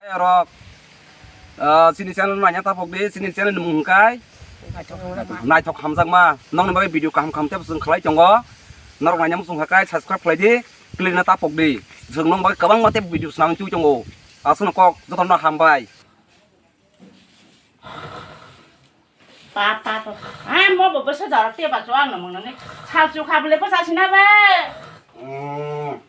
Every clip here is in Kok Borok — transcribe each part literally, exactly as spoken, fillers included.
Rok, ah, chini channel naina tapok di, chini channel ni mung hwnkhe naithok hamjakma. Nokni bagwi video kaham kaham tei bwswng khlai tongo. Norok naina muchung hwnkhe subscribe khlai di, click na tapok di. Chwng nokni bagwi kwbangma tei video swnam twi tongo. Aswkno kok jotono hambai. Pa, pa, pa. Ah, mo bo bwsa jorok te ba chuwak no mwngnani. Sal chu kha bwle bwsa sina be. Mm.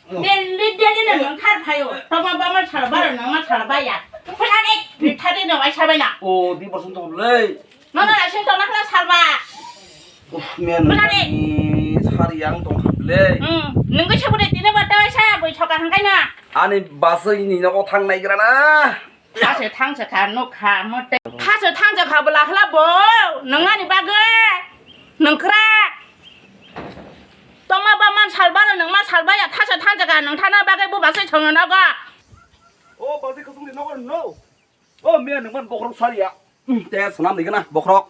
Daily, daily no nwng thar phaio. Tongma ba ma sal ba, nwng ma sal ba ya. Phela de, ni thari no ai sabai na. O, di bosong to le. Mama na sing to na kla sal ba. Uf, men. Phela de. Ni sari yang tong kha bwle. Hmm, nwng khe sabure tine ba ta sa boi soka hangkai na. Ani baswi ni nogo thang nai gra na. Thaso thangsa kha, nuk kha, mote. Thaso thangsa kha bwla hwla bo, nwng ani bagwi, nwng kwrak. Tongma ba man salbaro, nwng ma salbaya, thaso thangsa kha, nwng thana bagwi bo basai songno nogo. O, basai kusung di nogo no. O, miya nwng man bokhorok sariya. Hmm, te swnam di gana, bokhorok.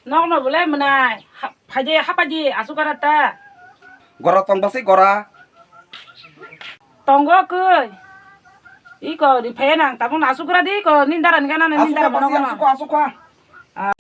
Nokno bwle mwnai, ha-, phaidi, hapaidi, asukara ta. Gora tong basai gora. Tongo koi. Iko ri phaya nang, tabuk asukara di ko, nindara ni gana, nindara asukara mono basai, gana. Asukha, asukha. Ah.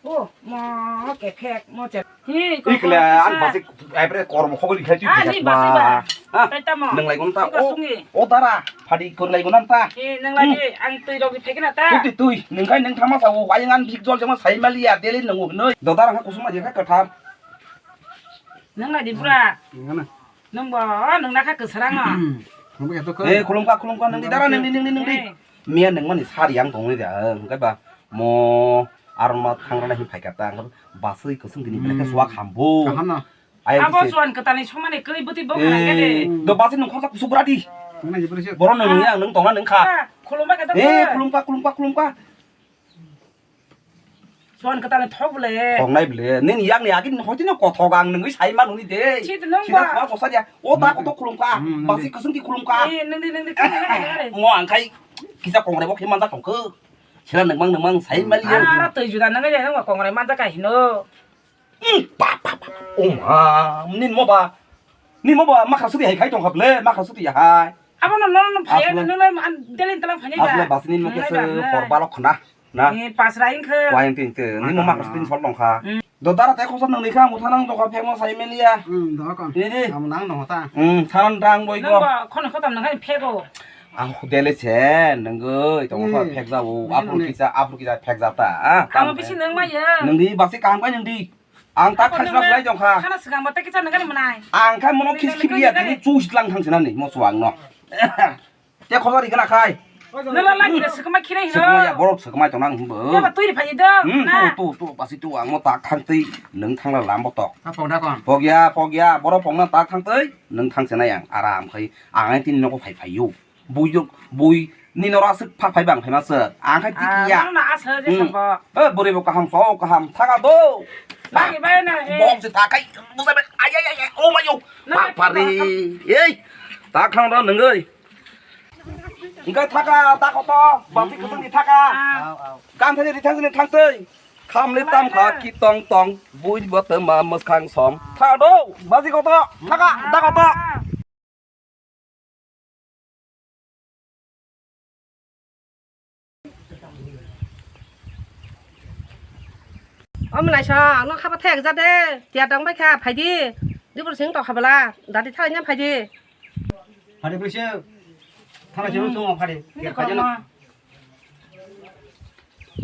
Oh, mo kephek, mo che. Hi, ko, ikle, ko, ang kisa. Basai, ai pre, kormo khobor ikhai tu. Ah, ni basai ba. Ha? Tei tamo? Nang lai gon ta. Iko o, sungi. O dara, phadi kon lai gon ta. Hi, nang lai di, ang tui rok di phekna ta. Tui, tui, tui. Nang kai nang thama sa o, wai ngan bik jol jama sai mali ya, deli nang o noi. Do dara ha kusuma je kha katham. Nang lai di bura. Nang na. Nang bo, nang na kha kwsarang no. Nang bo ya to ko. Eh, khulum kha, khulum kha, nang di dara, nang di, nang di, nang di. Eh. Miya nang mani sari yang tong ni da, ang kai ba. Mo, aron ma thang rana hi phai kha ta, ang basai kusung dini belai khe suak hambo. Kaham no. Ai, abo se- suan kwtalni somani kwrwi bwtwi bo eh, khanai khe de. Do basi nung khorsa kusuk radi. Nang nai jebri se. Boro nung yang nung tongna nung kha. Ah, khulumba khe to eh, khe. Khulumba, khulumba, khulumba. Suan kwtalni thok bole. Thok nai bole. Nini yakni agin hoti no kothok ang nungwi sai manuni de. Sida nung sida ba. Suan kosa dia. O ta koto khulumkha. Hmm, nung basi di. Kusung di khulumkha. Eh, nung di, nung di, nung di, nung di. Mo ang khai kisa kongre bo khe manjak tongkho. Sira nungmang nungmang sai mali. Ara, ara twi juda nung ya nung kongre manjak ka hino. Hmm, pa, pa, pa, pa. O ma, nin mo ba. Nin mo ba, makha sudi hai khai tong kha ble, makha sudi hai. Abo no, no, no, phai, asle. No, no, an, delin talang phai ba. Asle basi nin mo kesa hor balok khna, na. Eh, pas ra ing khe. Wa ing tin te, nin mo makha sudi sol tong kha. Hmm. Do dara te khosa nang ni kha, mo thanang do kha phek mo sai melia. Hmm, do kon. Ni, ni. Am nang no ta. Hmm, thanang dang boi ko. Nang ba, khon khotam nang khai phego. Ang dele se, nang goi, tong kha phek jabo, apur kisa, apur kisa phek jata, ah. Amo bisi nang ma ya. Nang di basi kaham kai nang di. Ang ta khajna swlai tong kha. Khana swkang bo tei kisa nang gani mwnai. Ang kha mono khis khibli ya, tini chu sitlang thang sinani mo chuang no. Te khobor ri gana khai. Nala lagi da swkma khirai hino. Swkma ya borok swkma tong nang himbo. Ya ba twi ri phai do. Hmm, na. Tu, tu, tu, basi tu ang mo ta khang twi nung thang la lam bo tok. Ta pok da kon. Pok ya, pok ya, borok pok na ta khang twi nung thang sinai ang aram khai. Ang ai tini nogo phai phai yo. Bui jok, bui ni noro aswk phak phai bang phaima swk. Ang khai tiki ya. Ah, nono aswk je sabo. Eh, bwrwi bo kaham, so kaham, thaka do. Bagi bai na he. Bok se thakai, bujai bai. Ay, ay, ay, ay, oh my, oh. Nang phak phari. Ei, ta khang do nungoi. Engka thaka, ta koto, bati kusung di thaka. Ah. Kam thani ri thang thang tei. Kham le tam kha ki tong tong, bui bo te ma mwkhang som. Tha do, basi koto, thaka, ta koto. Omo naisong, ang no khaba thek ja de, tiya tong bai kha, phai di. Dibur sing tok habala, dati thai nya phai di. Phai di bwswk, thana sing sung phai di. Phai di na.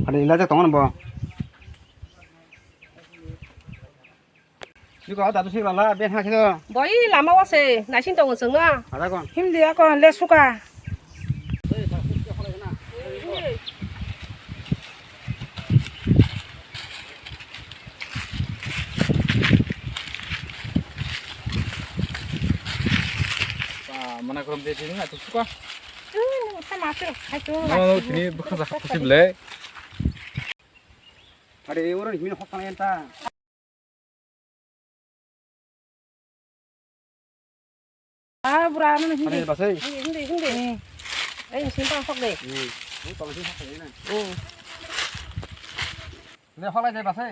Phai di, ila ja tong bo. Biko, dadu sik lala, ben ha khe. Boi lama o se, naising tongo chwngno. Ada kon. Himdi akon le suka. Mana korom de sini atu suka. Tama tu, hai tu. No, no, sini bukan dah, sini le. Ada orang ini hok tangan ta. Ah, bura, ano na hindi. Ano ba, say? Hindi, hindi, hindi. Eh. Ay, simpa hok de. Hmm. Ano tawag yung hok na? Hmm. Hindi, hok na ba, say?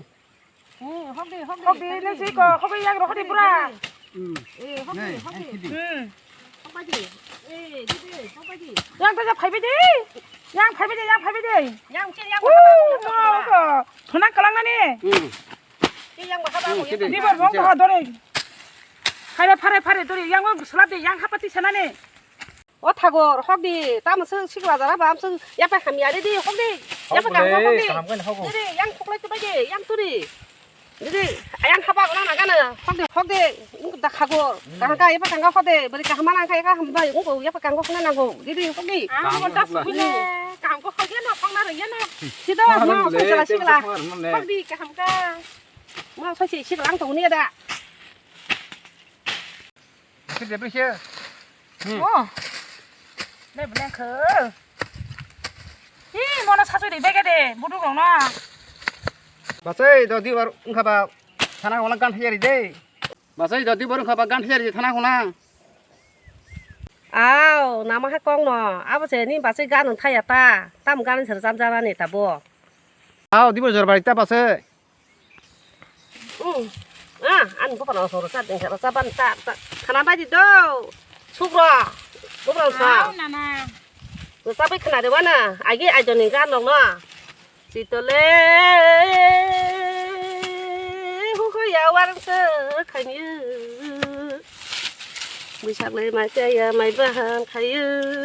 Eh, hok de, hok de. Hok de, hindi, siko, hok de, yang, hok de, bura. Hmm. Eh, hok de, hok de. Hmm. Yang ta jak phaibai de. Yang phaibai de, yang phaibai de. Yang se yang. Oh, ma, ko. Thona kalang nani. Hmm. Yang ba haba. Hmm, sini. Ni bar rong ta dore. Phare phare phare dore yang go slap de yang hapati sanani. O thagor hok di, tamo se sikla jara ba amsung yapai hamya de di hok di. Yapai kaham hok di. Kaham kan hok. Di yang khoklai tubai de, yang turi. Didi, ayang haba gana na gana, hok de, hok de, da khagor, kaham ka, eba kanga hok de, beri kaham nang ka, kaham bai, ungko, eba kanga hok na nango, didi, hok de. Ang mo da sukui le, kaham ko hok ya no, hok na reng ya no. Sida, ma, soi sala sikla. Hok de, kaham ka. Ma, soi si sikla ang tong ni da. Khe de bise. Hmm. Oh. Le bele khe. Hi, mono sasui ri bege de, buduk rok no. Basai do di bar wngkha ba thana hona gan thayari de. Basai do di bar wngkha ba gan thayari thana hona. Aw, nama ha kong no. Abo se ni basai gan thaya ta. Tam gan sir jam jara ni ta bo. Aw, di bar jor bari ta basai. Hmm. Ah, ani bopano horo sa dengkha sa ban ta ta khana bai di do. Subro. Bopano sa. Au, nana. Sa bai khana de wana. Agi aidoni gan rok no. Sitole. Hu hu ya warang se khaini. Bisak le mai cha ya mai bahan khayu.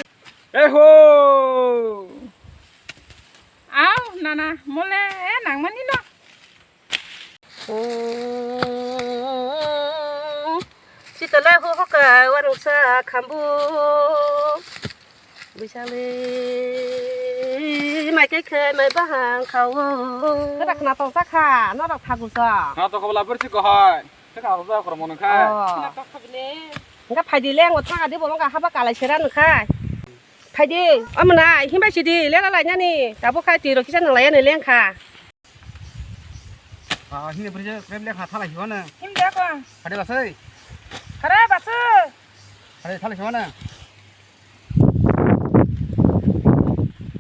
Eho. Au, nana, mole nangmani no. Sitole hu hoka warung sa khambu. Bisali mai kai khai mai bahang khao. Kata khna tong sakha, norok thagu sa. Khna tong khabla bersi kohai. Kata khna tong sakha mone khai. Oh. Khna tong khabne. Enggak phai di leng, thang adi bolong ka haba kalai seran khai. Phai di, amna himbai sidi lela lai nani. Tabo khai tiro kisa nang lai ani leng kha. Ah, hini beri je krem lekha thalai hiwana. Him de ko. Hade basai. Hare basai. Hade thalai hiwana.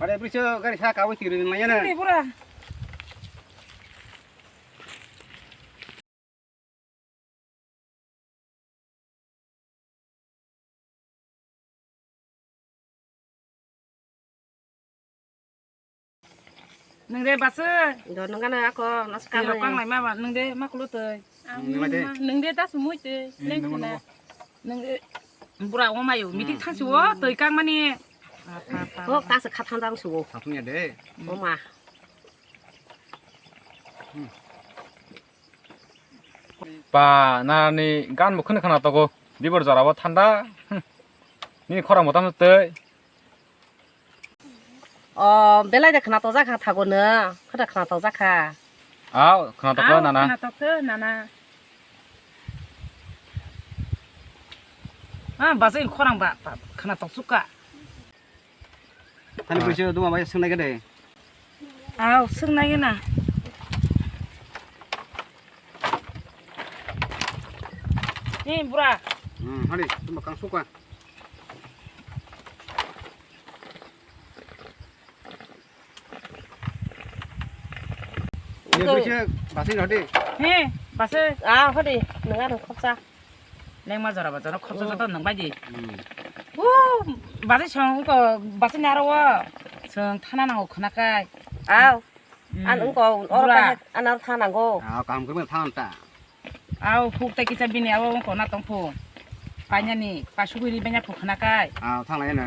Hade beri je gari sa kawi tiri nang lai yana. Him de pura. Nung de basa. Do nung gana ako, nas kang. Rok kang lai ma ba, nung de ma kulo tei. Nung de das mui tei, leng nung na. Nung de bura o mayo, meeting thang si o, tei kang mani. Ko kas kha thang dang si o. Thang ya de. O ma. Ba, nani gan bo kheno khna togo. Dibor jora bo thanda. Hmm. Nini khorang bo tamo tei. O, belai de khna tojak kha thago no. Khada khna tojak kha. Aw, khna tokho nana. Khna tokho nana. Ah, basa in khorang ba, ba, khna tok suka. Thani bwrwi se duma bai swngnai khe de. Aw, swngnai khe na. Ni bura. Hmm, hani, tuma kang suka. Ye bwrwi se basing rodi. He, basa. Ah, hodi, nang ano khopsa. Lengma jora ba jora khopsa joto nang bai di. Hmm. U, basa song ko basa ni aro o. Song thana nango khna kai. Aw. Hmm. An ungko oro bura. Kai an aro thana nango. Ah, kam kurma thana ta. Aw, huk ta kisa bini aw ungko na tong phu. Paina ni, pasugui ri banya phu khna kai. Ah, thang lai na.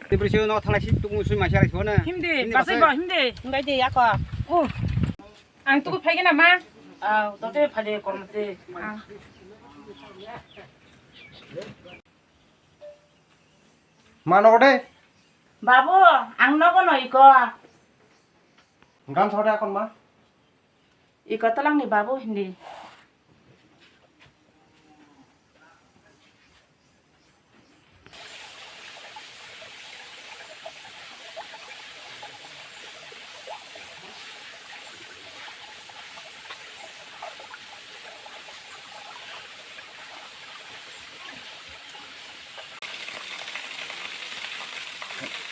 Tipri sio no thang lai si tung sui ma siarai sio na. Himdi, himdi basa basa. Bo himdi. Himdi ako. Oh. Ang tuku phai gana ma? Ah, tote phai de kormo te. Ah. Ma nogo de? Babu, ang nogo no iko. Gan sode akon ma? Iko talang ni babu hindi.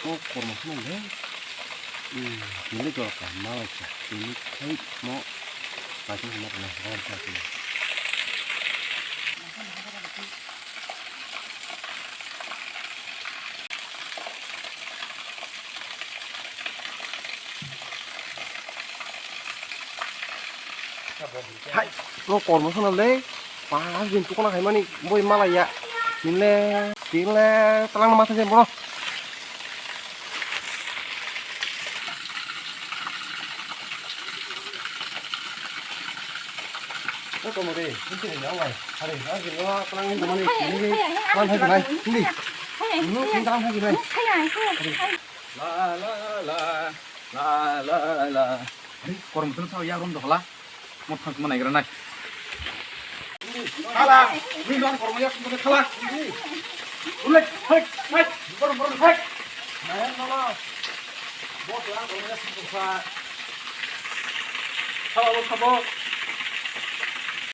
O kormo phano le. Hmm, tini jora kaham ma bai kha. Tini khai mo paithago ma rwna horo kha tini. Hai, no kormo sana le. Pas din tukuna hai mani boi malaya. Tinle, tinle, talang masa je bono. Ko mo de, ini ni awai. Hari, hari no talang ini mani. Ini, talang hai, ini. Ini, ini talang hai, ini. La la la la la la. Ari, kormo tun sao ya rom dohla. Mo thang ma naigra nai. Khala, ni don kormo ya sumbe khala. Ulek, hek, hek, bor bor hek. Nai no no. Bo ya kormo ya sumbe khala. Khala bo khabo.